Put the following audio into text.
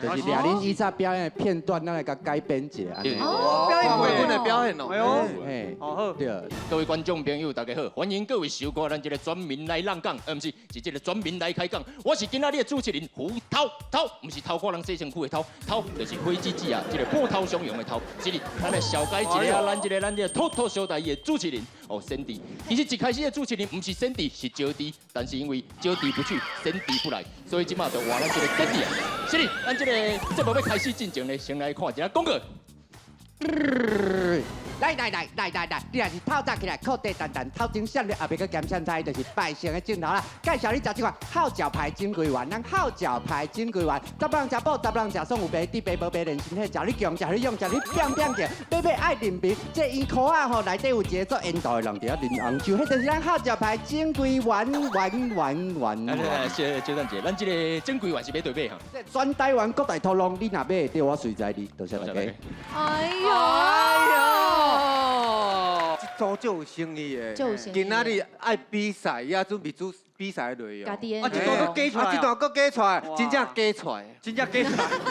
就是掠恁以前表演的片段，咱來共改編一下。對。表演過阮的表演哦。哎喲，嘿，好好。對。各位觀眾朋友，大家好，歡迎各位收看咱這個全民來浪講，毋是，是這個全民來開講。我是今仔日的主持人胡濤，濤，毋是頭看人洗身軀的濤，濤就是火雞子啊，這個波濤洶湧的濤。這裡咱來紹介一下，咱這個滔滔小台的主持人哦，Sandy。其實一開始的主持人毋是 Sandy，是招娣，但是因為招娣不去，Sandy 不來，所以這馬就換咱這個 Sandy 啊。是哩，咱這個節目欲開始進前呢，先來看一下廣告。來來來來來來，你若是透早起來，褲底澹澹，頭前閃咧，後壁閣兼閃猜，就是拜神的鏡頭啦。介紹你食這款號角牌金龜丸，咱號角牌金龜丸，查埔人食補，查埔人食爽，有白豬白無白練身體，食你強，食你勇，食你變變強，買買愛啉冰，這圓箍仔吼內底有一個做煙道的人佇遐啉紅酒，彼就是咱號角牌金龜丸丸丸丸。來來來，小等一下，咱這個金龜丸是欲佗買哈？這全台灣各大通路，你若買會著，我隨在你，多謝大家。哎喲，這組足有誠意的，足有誠意。今仔日愛比賽，也準備做比賽的內容。家己的啊，這段閣加出來，啊，這段閣加出來，真正加出來，真正加出來。